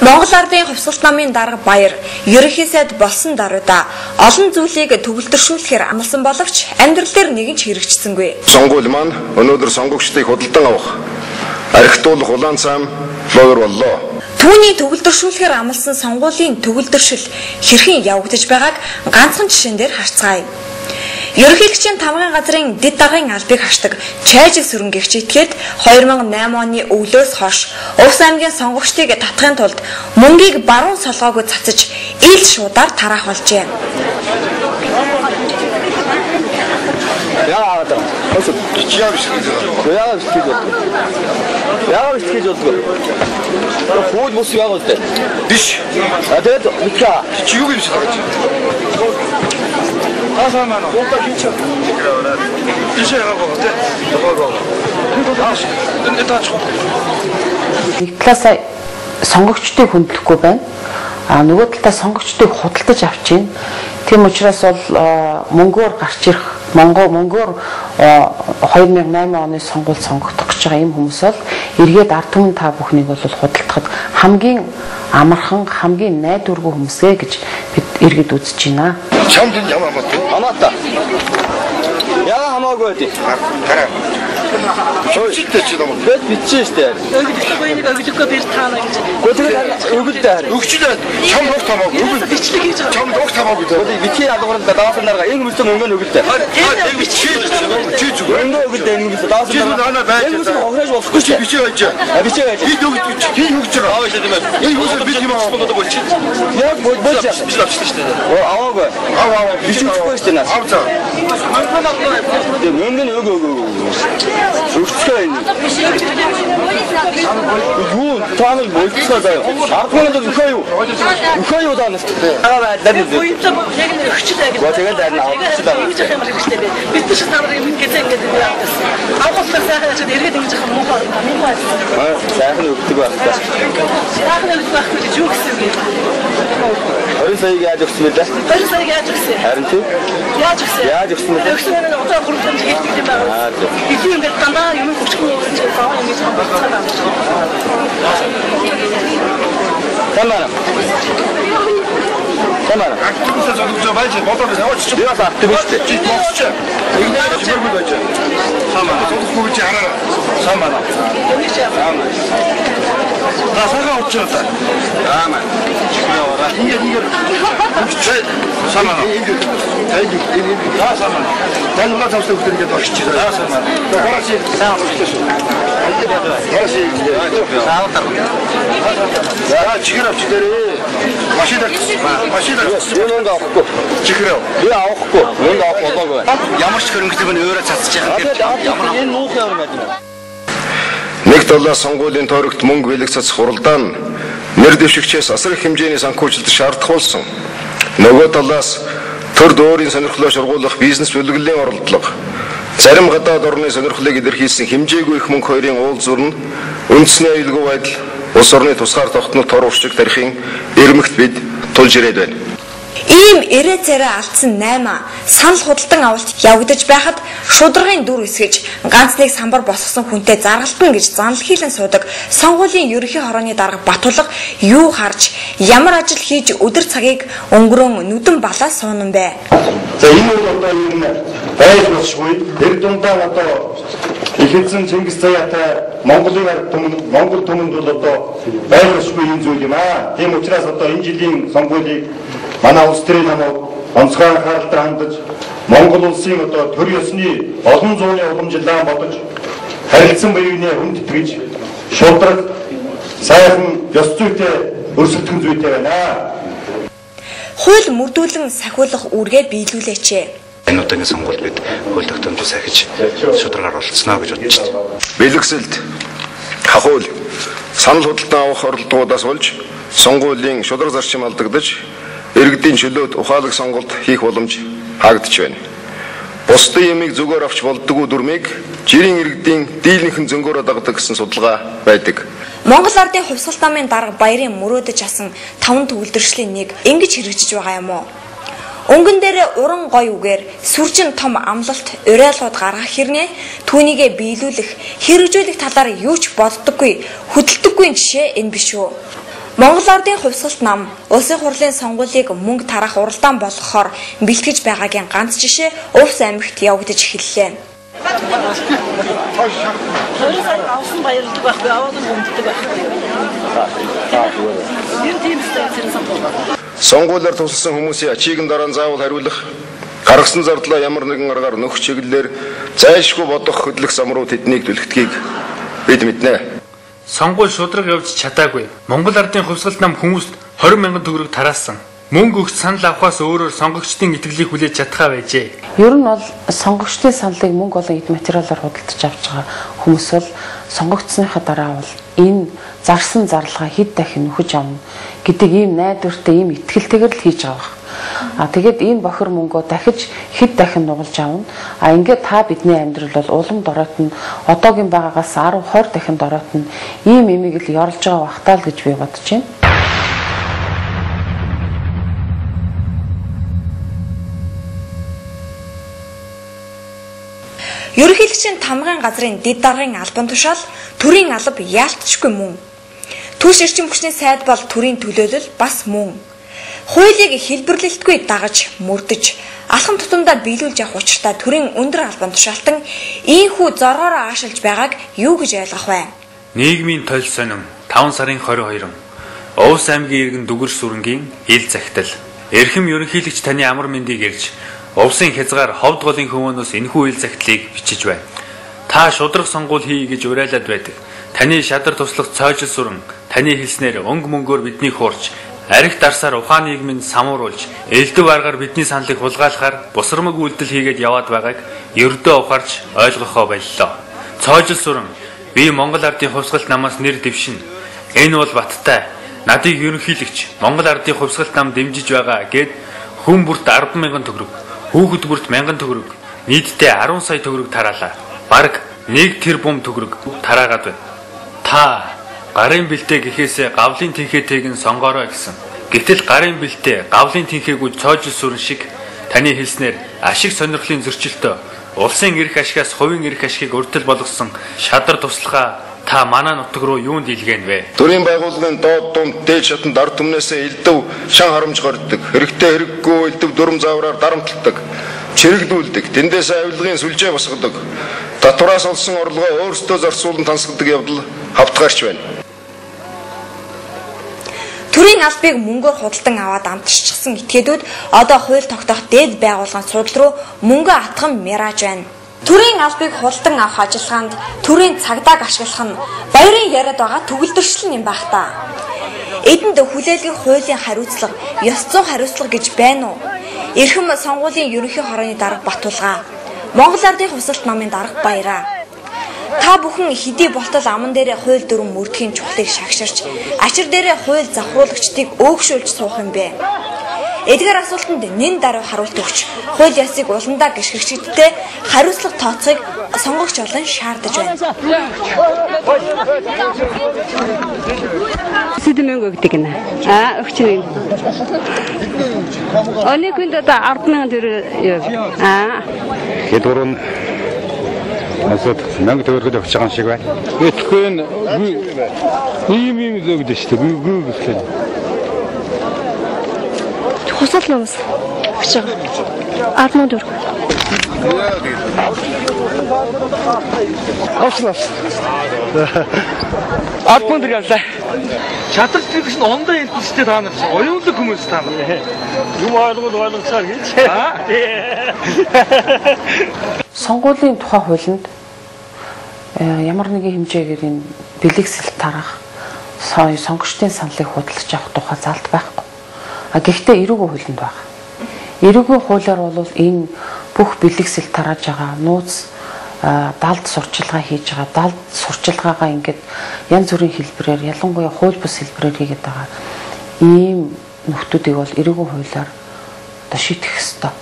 Монгол Ардын хувьсгалт намын дарга Баяр ерөнхий сайд болсон даруйда олон зүйлийг төгөлдршүүлэхээр амласан боловч амьдрал дээр нэгэн ч хэрэгжсэнгүй. Сонгуул маань өнөөдөр сонгогчдыг худалдан авах, архитуулах улаан цаам луур боллоо. Түүний төгөлдршүүлэхээр амласан сонгуулийн төгөлдршил хэрхэн явагдаж байгааг ганцхан жишээн дээр харцгаая. Ерөнхийлөгчийн тамгын газрын дэд даргын албыг хашдаг Чайжил сүрэнгэгч итгээд 2008 оны өвлөөс хойш Увс аймгийн сонгогчдыг татахын тулд мөнгийг баруун солгоогүй цацаж ил шуудаар тараах болжээ. Нэг талаасаа сонгогчдыг хүндлэхгүй байна. А нөгөө талдаа сонгогчдыг худалдаж авч байна. Тийм учраас бол мөнгөөр гарч ирэх мөнгөөр 2008 оны сонгуульд сонгогдох гэж байгаа ийм хүмүүс бол эргээд ард түмэн та бүхнийг бол худалдахад хамгийн амархан, хамгийн найдваргүй хүмүүсээ гэж бид иргэд үзэж байна. Чамд энэ ямар хамаатай? Хамаатай. Яа хамаагүй байд. Хараа. Чичтэй чи юм. Бид бичсэн шүү дээ. Өгдөхгүй энийг өгдөхгүй бэр таана гэж. Гэхдээ өгөлдөө харин. Өгчлээ. Чам огт хамаагүй. Өгөл бичлэг хийж байгаа. Чам огт хамаагүй. Битгий алгууранд даасан дарга энэ хүмүүстэй мөнгө нь өгөлдөө. Чи чи зүгээр. Мөнгө өгөлдөө энэ хүмүүстэй даасан Чи дарга. наа байж. Энэ хүмүүс хохирож болохгүй шүү. Бичээ байж. Бичээ байж. Би өгч чи өгч байгаа. Аваа шүү дээ. Энэ хүмүүс бид юм аа. Яг болж яа. Биш авчихсан шүү дээ. Оо аваагүй. Ав ав. Бичиж өгөхгүй шүү дээ наас. Ав за. Тэгээ мөнгө нь өг өг өг. Өгцгөө энэ. Юу та нар болцоо заяа. Ард түмэнд өхөө юу? Өхөө юу та нарт? Аа байдлаа бид. Буянтай яг нэг өгчлээ гэж. Гоо тэгэл дайрна авчихлаа. Ингэж явах юм хэрэгтэй бэ. Бид нар та нарыг минь гэсэн ингэж явагдсан. Авахлаар сайхан ажил эргээд ингэж явах муухай муухай. Аа сайхан өгдөг байх та. Сайхан өгдөг байхгүй гэж юу гэсэн үг юм? 20 саяыг яаж өгсөн бэ? 20 саяыг яаж өгсөн? Харин тий. Яаж өгсөн? Яаж өгсөн бэ? Өгсөн нь одоо 3 хэмжээ хийдэг юм байна. Аа тий. Илүү ингээд дандаа юм өчгөн ингэж зав ингэж болцоо байна. Тамара. Тамара. Активистээ зодож байж бодоод яваач чи. Би бас активист. Чи босч. Игнэ чимэргүй байж. Самаа. Зодохгүй чи хараа. Самаа. Та сайхан очоо та. Аамаа. Ингээд ингээд. Самаа. Ингээд. Танд энэ За самаа. тань улаан цавстай хүмүүс ингээд орчиж. За самаа. Гараач. Сайн өгсөн шүү. Гараач. Саавтар. За чихэр авч дээрээ. Машин машин Би мөнгө авахгүй. чихэр ав. Би авахгүй. Мөнгө авах болоогүй байна. Ямар ч хөрөнгөтэй мөн өөрөө цацж яхах Тэгээд ямар энэ муух юм байна. Нэг талаас сонгуулийн тойрогт мөнгө бэлэг цацах хуралдаа нь нэр дэвшигчээс асар их хэмжээний санхүүжилт шаардах болсон. Нөгөө талаас төр дөөрийн сонирхлоо шургуулах бизнес бүлэглэлийн оролдлого, зарим гадаад орны сонирхлыг илэрхийлсэн хэмжээгүй их мөнгө хоёрын уулзвар нь үндэсний аюулгүй байдал, улс орны тусгаар тогтнол тор уршиг тарихын ирмэгт бид тулж ирээд байна. Ийм эрээ царай алдсан 8 санал худалдан авалт явагдаж байхад шударгын дүр эсгэж ганц нэг самбар босгосон хүнтэй заргалтна гэж занал хийлэн суудаг сонгуулийн ерөнхий хорооны дарга Батулга юу харж ямар ажил хийж өдөр цагийг өнгөрөн нүдэн балаа суунан бэ? За энэ бол одоо юм байж болшгүй. Тэр дундаа одоо их эзэн Чингис заяатай Монголын ард түмэн, Монгол түмэнд бол одоо байж болшгүй юм зүйл юм аа. Тийм учраас одоо энэ жилийн сонгуулийг манай улс төрийн намууд онцгой анхааралтай хандаж Монгол улсын одоо төр ёсны олон зууны уламжлалаа бодож харилцан буйны хүндэтгэж шудраг сайхан ёс зүйтэй өрсөлдөх зүйтэй байна. Хууль мөрдүүлэн сахиулах үүргээ биелүүлээч. Энэ удаагийн сонгуульд бид хууль тогтоомжийг сахиж шударгаар оролцсноо гэж бодож байна. Бэлэгсэлт, хахуул, санал худалдан авах оролдлогоудаас болж сонгуулийн шударга зарчим алдагдаж иргэдийн чөлөөт ухаалаг сонголт хийх боломж хаагдж байна. Бусдын ямыг зүгээр авч болдгоо дүрмийг жирийн иргэдийн дийлэнхэн зөнгөөрөө дагдаг гэсэн судалгаа байдаг. Монгол Ардын хувьсгалт намын дарга Баярын мөрөөдөж асан 5 төгөлдршлийн нэг ингэж хэрэгжиж байгаа юм уу? Өнгөн дээрээ уран гой үгээр сүржин том амлалт уриалгууд гаргах хэрнээ түүнийгээ биелүүлэх, хэрэгжүүлэх талаар юу ч боддоггүй, хөдөлдөггүй жишээ энэ биш үү? Монгол Ардын хувьсгалт нам улсын хурлын сонгуулийг мөнгө тарах уралдаан болгохоор бэлтгэж байгаагийн ганц жишээ Увс аймагт явагдаж эхэллээ. 20 сая авсан баярлдаг байхгүй, аваад нь хүнддэг байхгүй. Энэ тийм зэрэг сонгуул. Сонгуулиар тусалсан хүмүүсийн ачийг нь дараа нь заавал хариулах, гаргасан зардлаа ямар нэгэн аргаар нөх чиглэлээр зайлшгүй бодох хөдлөх зам руу тэднийг түлхдэгийг бид мэднэ. Сонгуул шудраг явж чадаагүй. Монгол Ардын хувьсгалт нам хүмүүст 20 мянган төгрөг тараасан. Мөнгө өгч санал авахаас өөрөөр сонгогчдын итгэлийг хүлээж чадхаа байжээ. Ер нь бол сонгогчдын саналыг мөнгө болон эд материалаар худалдаж авч байгаа хүмүүс бол сонгогдсныхаа дараа бол энэ зарсан зарлага хэд дахин нөхөж авна гэдэг ийм найдвартай, ийм итгэлтэйгээр л хийж байгаа. А тэгээд энэ бохир мөнгөө дахиж хэд дахин нугалж авна. А ингээд та бидний амьдрал бол улам дороотно. Одоогийн байгаагаас 10 20 дахин дороотно. Ийм имийг л ёрлож байгаа бахтаа л гэж би бодож байна. Ерөнхийлөгчийн тамгын газрын дэд даргын албан тушаал төрийн алба яалтчгүй мөн. Түлш эрчим хүчний сайд бол төрийн төлөөлөл бас мөн. Хуулийг хэлбэрлэлтгүй дагаж, мөрдөж, алхам тутамдаа биелүүлж явах учиртай төрийн өндөр албан тушаалтан ийхүү зоргоороо аашилж байгааг юу гэж ойлгох вэ? Нийгмийн толь сонин 5 сарын 22-нд Увс аймгийн иргэн Дүгэр сүрэнгийн ил захидал. Эрхэм ерөнхийлөгч таны амар мэндийг ирж Увсын хязгаар ховд голын хүмүүнээс энэхүү ил захидлыг бичиж байна. Та шудраг сонгуул хий гэж уриалаад байдаг. Таны шадар туслах цоожил сүрэн таны хэлснээр өнгө мөнгөөр биднийг хуурч, арх дарсаар ухаан нийгмийн самууруулж, элдв аргаар бидний саналыг хулгайлахаар бусрамаг үйлдэл хийгээд яваад байгааг ердөө ухаарч ойлгохоо боллоо. Цоожил сүрэн би Монгол Ардын хувьсгалт намаас нэр дэвшин. Энэ бол баттай. Надыг ерөнхийлөгч Монгол Ардын хувьсгалт нам дэмжиж байгаа гэд хүн бүрт 10,000 төгрөг, хүүхэд бүрт 1,000 төгрөг, нийтдээ 10 сая төгрөг тараалаа. Бараг 1 тэрбум төгрөг тараагаад байна. Та гарын бэлтээ гэхээсээ гавлын тэнхээтэйг нь сонгоорой гэсэн. Гэтэл гарын бэлтээ гавлын тэнхээгүй цоожил сүрэн шиг таны хэлснээр ашиг сонирхлын зөрчилтөө улсын эрх ашигаас хувийн эрх ашигыг урьдчил болгосон шадар туслахаа та манай нутаг руу юунд илгээнэ вэ? Төрийн байгууллагын доод дунд дээд шатанд ард түмнээсээ элдв шан харамж горддог, хэрэгтэй хэрэггүй элдв дүрм заавраар дарамталдаг, чирэгдүүлдэг, тэндээсээ авилгын сүлжээ босгодог, татвараас олсон орлогоо өөрсдөө зарцуулан тансагдаг явдал хавтгаарч байна. Төрийн албыг мөнгөөр худалдан аваад амтарчсан этгээдүүд одоо хууль тогтоох дээд байгууллагын судал руу мөнгө атган мирааж байна. Төрийн албыг худалдан авах ажиллагаанд төрийн цагдааг ашиглах нь баярын яриад байгаа төгөлдршил юм байх та. Эдэнд хүлээлгэх хуулийн хариуцлага, ёс зүйн хариуцлага гэж байна уу? Эрхэм сонгуулийн ерөнхий хорооны дарга Батулга, Монгол Ардын хувьсгалт намын дарга Баяраа. Та бүхэн хэдий болтол аман дээрээ хууль дүрм мөрдөхийн чухлыг шагширч, ачир дээрээ хууль завхруулагчдыг өөгшүүлж суух юм бэ? Эдгээр асуултанд нэн даруй хариулт өгч, хууль ёсыг уландаа гიშгэгчдтэй хариуцлага тооцохыг сонгогч олон шаардаж байна. Сэдэн мөнгө өгдөг гинэ. Аа өгч нэг. Оны күнд одоо 10,000 төгрөг юу. Аа. Хэд гурван асууд 1000 төгрөгөд өгч байгаа юм шиг байна. Итгэхгүй нь ийм ийм л өгдөө шүү дээ. Гүү гэхлээр. Хусал намс өгч байгаа. 10,000 төгрөг. Авсан авсан. 10,000 төгрөг авлаа. Чадвар зэрэг нь ондоо хэлсэн та нар оюунлаг хүмүүс та нар. Юм ойлгол ойлгоцоор гэж. Сонгуулийн тухай хуулинд ямар нэгэн хэмжээгээр энэ бэлэгсэл тарах, сонгогчдын саналыг худалдаж авах тухай залт байхгүй. А гэхдээ эрүүгийн хуулинд байна. Эрүүгийн хуулиар бол энэ бүх бэлэгсэл тарааж байгаа нууц далд сурчилгаа хийж байгаа, далд сурчилгаагаа ингээд янз бүрийн хэлбэрээр, ялангуяа хууль бус хэлбэрээр хийгээд байгаа ийм нөхдүүдийг бол эрүүгийн хуулиар одоо шийтгэх ёстой.